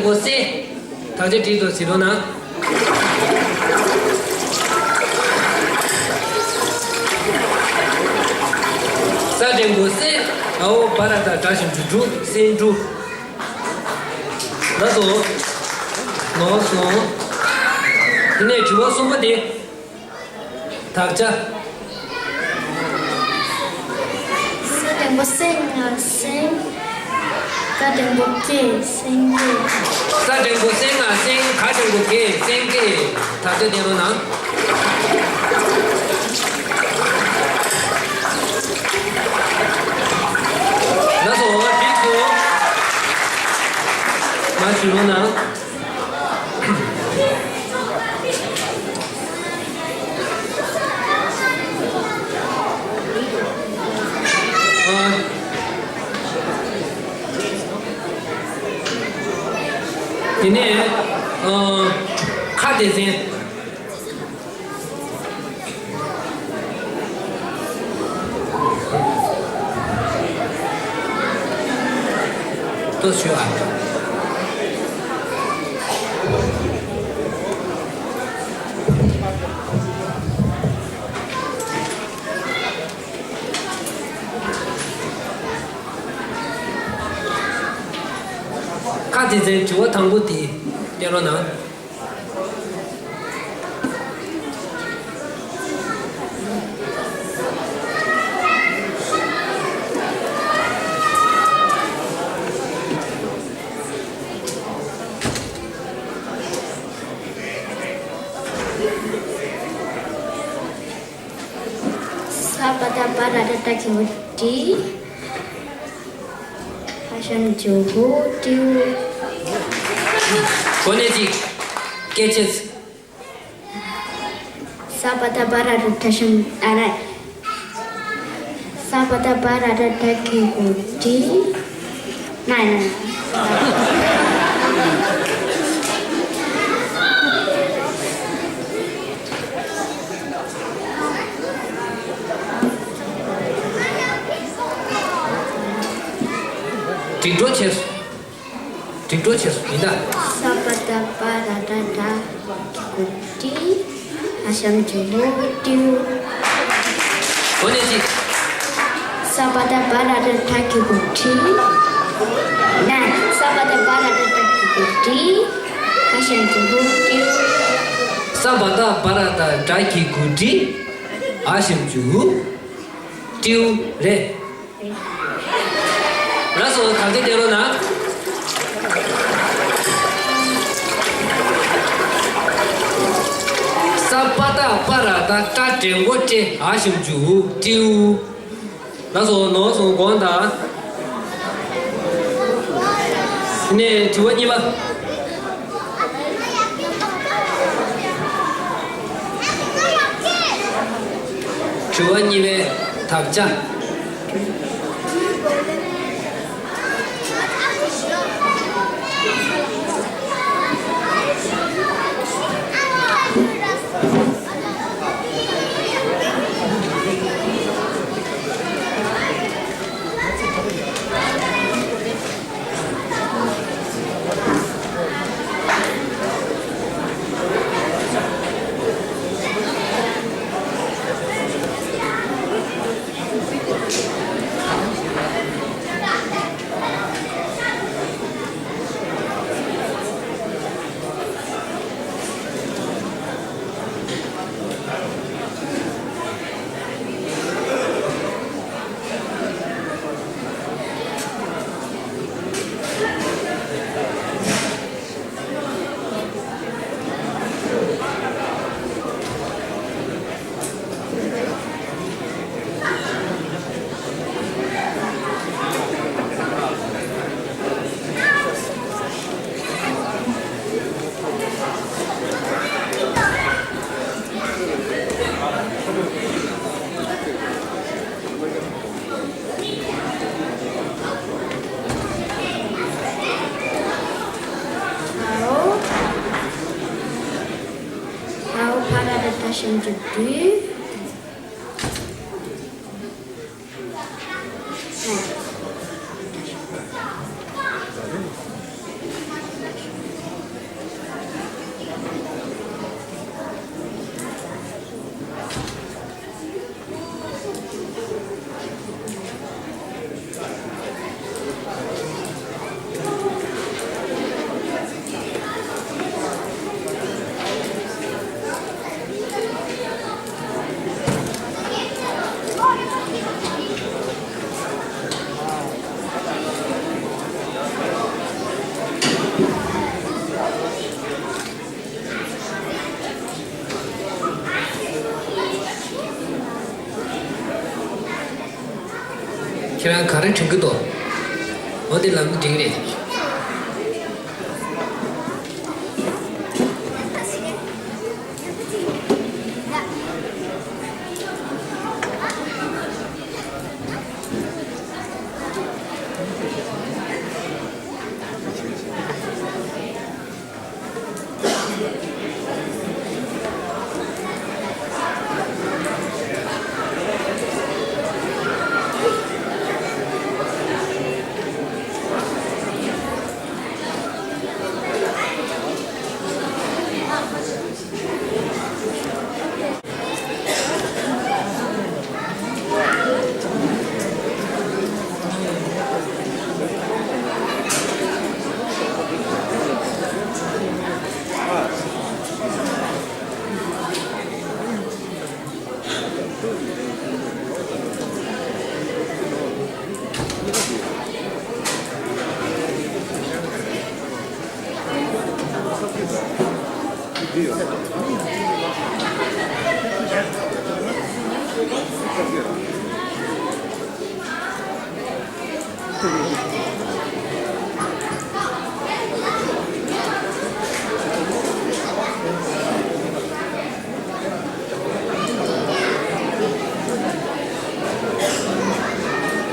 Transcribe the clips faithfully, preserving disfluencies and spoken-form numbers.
འགོ་སེ། དག་ཆ་བྲིས་འདུག་གཟིགས་རོགས་གནང་། ས་འགྲེང་བུ་སེ། འའོ་བ་ར་བཏགས་འབྲ་ཞབས་ཀྱུ་འབྲུ། སེང་འབྲུ། ལགས་སོ། ལགས་སོ། དེ་ནས་དྲི་བ་གསུམ་པ་དེ། དག་ཆ། ས་འགྲེང་བུ་སེ་ང་སེང་། ག་འགྲེང་བུ་སྐེ་སེང་གེ། ས་འགྲེང་བུ་སེ་ང་སེང་། ག་འགྲེང་བུ་སྐེ་སེང་གེ། དག་ཆ་བསྟན་རོགས་གནང་། ལགས་སོ། འགྲིག་སོང་། མར་བཞུགས་རོགས་གནང་། དེ་ནས་ཁ་སྡེ་ཚན། ཏོག་ཞུ་ཨ། ཁ་སྡེ་ཚན་དྲི་བ་དང་པོ་དེ་སྤེལ་རོགས་གནང་། ས་པ་བཏགས་སྦ་ར་བཏགས་སྦྲ་གི་གུ་སྦྲི། འ་ཞབས་ཀྱུ་འབུ། སྦྲིའུ། གོ་གནས་གཅིག་སྐད་ཆ། ས་པ་བཏགས་སྦ་ར་བཏགས་སྦྲ་ཞབས་ཨ་ར། ས་པ་བཏགས་སྦ་ར་བཏགས་སྦྲ་གི་གུ་སྦྲི། ན་ན། འགྲིག་འགྲོ་ཆེ། འགྲིག་འགྲོ་ཆེ་སོང་ཡིན་ད། ས་པ་བཏགས་སྦ་ར་བཏགས་སྦྲ་གི་གུ་སྦྲི། འ་ཞབས་ཀྱུ་འབུ། སྦྲིའུ། གོ་གནས་གཅིག་ས་པ་བཏགས་སྦ་ར་བཏགས་སྦྲ་གི་གུ་སྦྲི། ན། ས་པ་བཏགས་སྦ་ར་བཏགས་སྦྲ་གི་གུ་སྦྲི། འ་ཞབས་ཀྱུ་འབུ། སྦྲིའུ། ས་པ་བཏགས་སྦ་ར་བཏགས་སྦྲ་གི་གུ་སྦྲི། འ་ཞབས་ཀྱུ་འབུ། སྦྲིའུ་རེད། ལགས་སོ། དག་ཆ་སྟོན་རོགས་གནང་། ས་པ་བཏགས་སྦ་ར་བཏགས་སྦྲ་འགྲེང་བུ་སྦྲེ། འ་ཞབས་ཀྱུ་འུ། སྦྲིའུ། ལགས་སོ། ནོར་སོང་དགོངས་དག་དེ་ནས་དྲི་བ་གཉིས་པ། དྲི་བ་གཉིས་པའི་དག་ཆ། ཨའོ། ཨའོ་ཕ་ར་བཏགས་སྦྲ་ཞབས་ཀྱུ་སྦྲུ། ཁྱེད་རང་ག་རེ་དྲན་གྱི་འདུག་འོ་དེ་ལབ་ན་འགྲིག་རེད།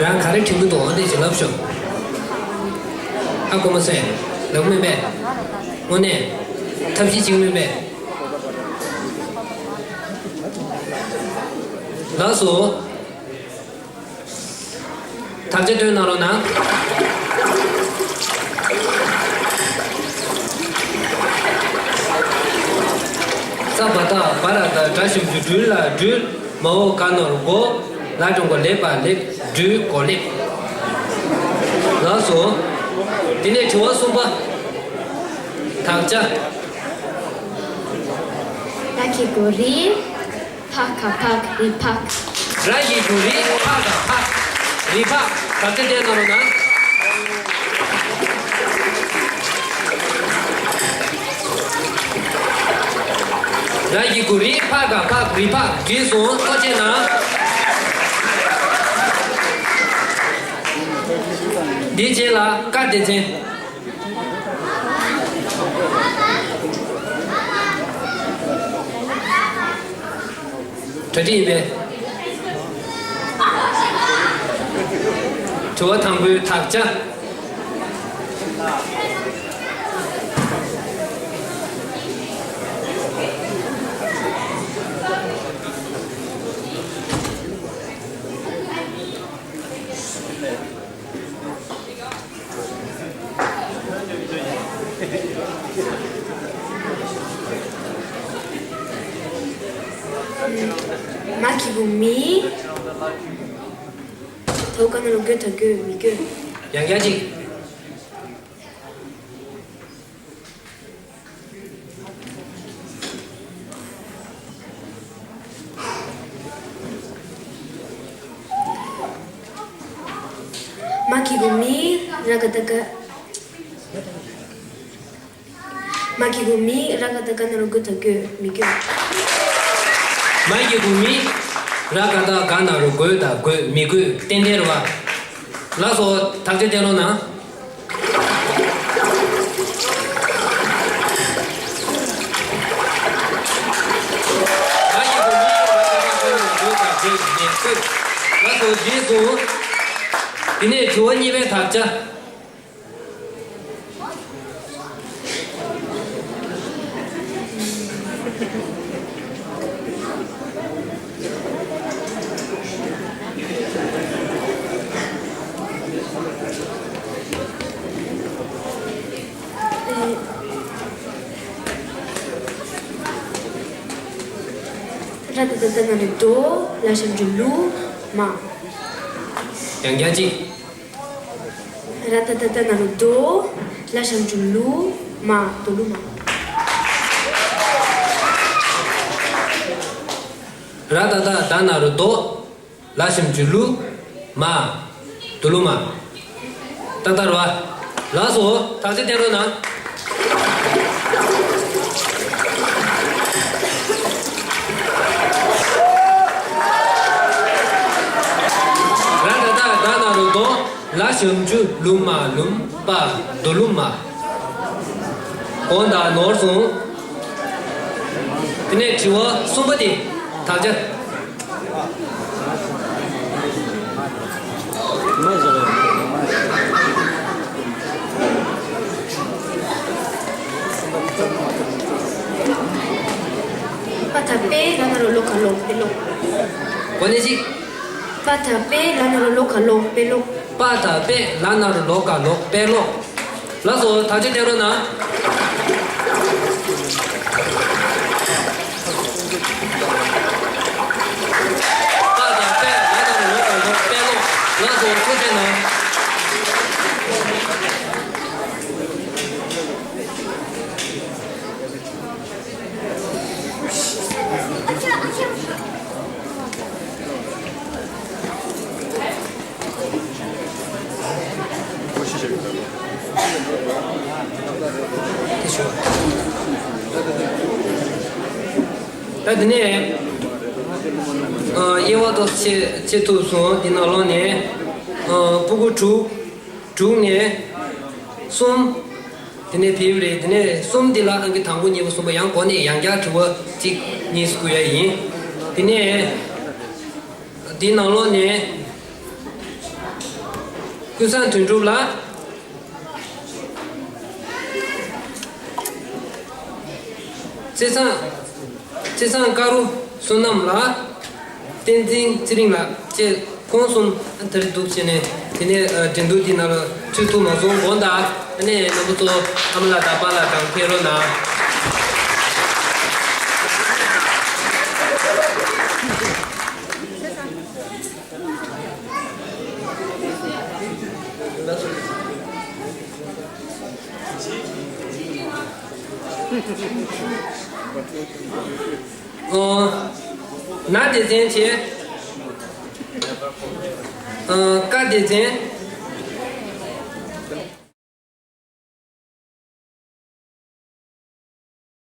རང་ག་རེ་དྲན་གྱི་འདུག་འོ་དེ་ཅིག་ལབ་ཤོག་ཧ་གོ་མ་སོང་། ལབ་མེད་པས། དངོས་གནས། ཐབས་ཤེས་བྱེད་མེད་པས། ལགས་སོ། དག་ཆ་སྟོན་གནང་རོགས་གནང་། ཙ་བ་ཏ་བ་ར་བཏགས་སྒྲ་ཞབས་ཀྱུ་སྦྲུལ་ལ་སྦྲུལ། མ་འོག་ག་ན་རོ་མགོ། ལ་འགྲེང་བུ་ལེ་བ་ལེབ། སྦྲུལ་མགོ་ལེབ། ལགས་སོ། དེ་ནས་དྲི་བ་གསུམ་པ། དག་ཆ། ར་གི་གུ་རི། ཕ་ག་ཕག་རི་ཕག་ར་གི་གུ་རི་ཕ་ག་ཕག་རི་ཕག་དག་ཆ་བསྟན་གནང་རོགས་གནང་། ར་གི་གུ་རི་ཕ་ག་ཕག་རི་ཕག་བྲིས་སོང་། ཐུགས་རྗེ་གནང་། འདིའི་རྗེས་ལ་བཀའ་སྡེ་ཚན། གྲ་སྒྲིག་ཡིན་པས། དྲི་བ་དང་པོའི་དག་ཆ། མ་གི་གུ་མི། དོ་ག་ན་རོ་དགོ་ད་དགོས་མི་དགོས། ཡང་བསྐྱར་ཅིག་མ་གི་གུ་མི། ར་ག་བཏགས་རྒ། མ་གི་གུ་མི། ར་ག་བཏགས་རྒ་ན་རོ་རྒོ་ད་རྒོད། མི་རྒོད། མ་གི་གུ་མི། ར་ག་བཏགས་རྒ་ན་རོ་རྒོ་ད་རྒོད། མི་རྒོད། ཏན་ཏན་རེད་བ། ལགས་སོ། དག་ཆ་སྟོན་རོགས་གནང་། མ་གི་གུ་མི། ར་ག་བཏགས་རྒ་ན་རོ་རྒོ་ད་རྒོད། མི་རྒོད། ལགས་སོ། རྗེས་སུ། དེ་ནས་དྲི་བ་གཉིས་པའི་དག་ཆ། ར་ད་བཏགས་རྡ་ན་རོ་རྡོ། ལ་ཞབས་ཀྱུ་ལུ། མ། ཡང་བསྐྱར་ཅིག་ར་ད་བཏགས་རྡ་ན་རོ་རྡོ། ལ་ཞབས་ཀྱུ་ལུ། མ། རྡོ་ལུ་མ། ར་ད་བཏགས་རྡ་ན་རོ་རྡོ། ལ་ཞབས་ཀྱུ་ལུ། མ། རྡོ་ལུ་མ། ཏག་ཏག་རེད་བ། ལགས་སོ། དག་ཆ་སྟོན་རོགས་གནང་། ར་ད་བཏགས་རྡ་ན་རོ་ ཞབས་ཀྱུ་ལུ་མ་ལུམ་པ་རྡོ་ལུ་མ། དགོངས་དག་ནོར་སོང་། དེ་ནས་དྲི་བ་གསུམ་པ་དེ་དག་ཆ། པ་ཐ་པེ་ལ་ན་རོ་ལོ་ཁ་ལོ་པེ་ལོ། གོ་ནས་ཅིག་པ་ཐ་པེ་ལ་ན་རོ་ལོ་ཁ་ལོ་པེ་ལོ། པ་ཐ་པེ་ལ་ན་རོ་ལོ་ཁ་ལོ་པེ་ལོ། ལགས་སོ། ཐག་གཅོད་བསྟན་རོགས་གནང་། པ་ཐ་པེ་ལ་ན་རོ་ལོ་ཁ་ལོ་པེ་ལོ། ལགས་སོ། ཐུགས་རྗེ་གནང་། ད་དེ་ནས་ཨ་དབྱེ་བ་ཏོག་ཙམ་ཕྱེ་ཐུབ་སོང་། དེ་ནང་ལོགས་ནས་ཨ་སྤུ་གུ་དྲུག་དྲུག་ནས་གསུམ། དེ་ནས་ཕེབས་རེད། དེ་ནས་གསུམ་དེ་ལ་ཨང་ཀི་དང་པོ་གཉིས་པ་གསུམ་པ་ཡང་སྒོ་ནས་ཡང་བསྐྱར་དྲི་བ་གཅིག་གཉིས་བསྐུར་ཡ་ཡིན། དེ་ནས་འདིའི་ནང་ལོགས་ནས་ཀུན་བཟང་དོན་གྲུབ་ལགས། བརྩེ་བཟང་། བརྩེ་བཟང་དཀར་རུ་བསོད་ནམས་ལགས། བསྟན་འཛིན་ཚེ་རིང་ལགས་བཅས་ཁོང་གསུམ་དེ་རིང་འདུག་བྱས་ནས། དེ་ནས་ཨ་འགྲན་བསྡུར་འདི་ནང་ལ་ཚུད་ཐུབ་མ་སོང་། དགོངས་དག་ཨ་ནི་རྣམ་པ་ཚོ་ཨ་མ་ལགས་དང་པཱ་ལགས་དང་ཕེབས་རོགས་གནང་། ཨོ། ན་སྡེ་ཚན་བྱས། ཨ་ཀ་སྡེ་ཚན།